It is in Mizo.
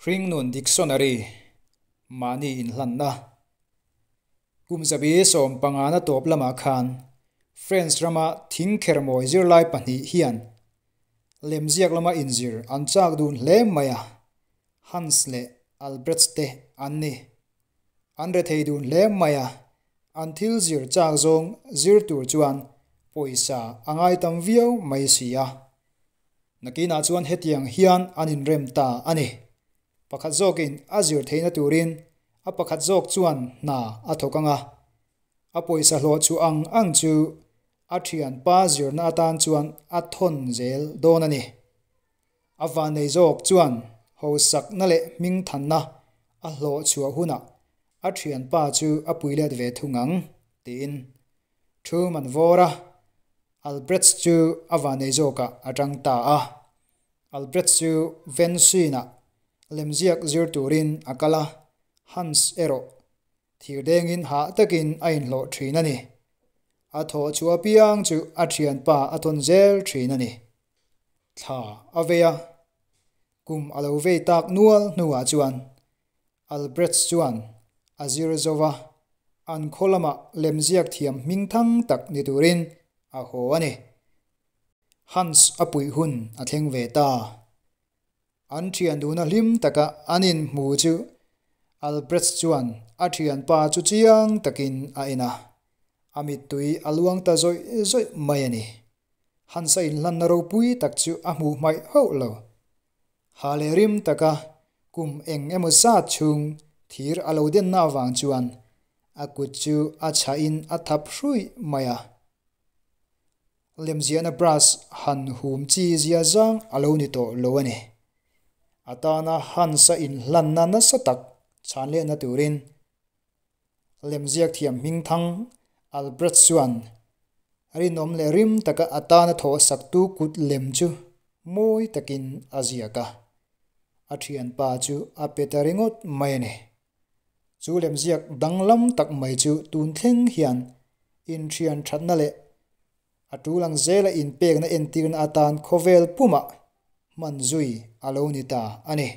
Hringnun Dictionary, Mahni inhlanna. Kum zabi sawmpangana tawp lamah khan France rama thing khermawi zirlai pahnih hian lemziak lama inzir an chak dun hle mai a, Hans leh Albrecht te an ni. An rethei dun hle mai a, an thil zir chak zawng zir tur chuan pawisa a ngai tam viau mai si a. Nakinah chuan hetiang hian an inrem ta a ni. Pakhat zawkin a zir theihna turin a pakhat zawk chuan hna a thawk ang a. A pawisa hlawh chu ang ang chu a thianpa zirna atan chuan a thawn zel dawn a ni. A vannei zawk chuan hosakna leh hmingthanna a hlawh chhuah hunah a thianpa chu a pui let ve thung ang, tiin thu man vawr a. Albrecht chu a vannei zawkah a tang ta a. Albrecht chu Vensin-ah lemziak zir turin a kal a, Hans erawh thirdengin hah takin a inhlawh thin a ni. A thawh chhuah apiang chu a thianpa a thawn zel thin a ni. Thla a vei a, kum a lo vei tak nual hnuah chuan Albrecht chuan a zir zo va, an khaw lamah lemziak thiam hming thang tak ni turin a haw a ni. Hans a puih hun a thleng ve ta. An thian duna hlim taka an inhmu chu Albrecht chuan a thianpa chu chiang takin a en a, a mittui a luang ta zawih zawih mai a ni. Hans a inhlanna ropui tak chu a hmuh hmaih hauh lo. Ha leh rim taka kum eng emaw zat chhung thir a lo denna avang chuan a kut chu a chhahin a thap hruih mai a. Lemziahna brush han hum chi zia zang a lo ni tawh lo a ni. A tana Hans-a inhlanna nasa tak chhan lehna turin Lemziak thiam hmingthang Albrecht chuan rinawm leh rim taka a tana thawh saktu kut lem chu mawi takin a ziak a. A thianpa chu a pe ta ringawt mai a ni. Chu lemziak danglam tak mai chu tun thleng hian inthian thatna leh a tul ang zela inpekna entirna atan khawvel pumah hman zui a lo ni ta a ni.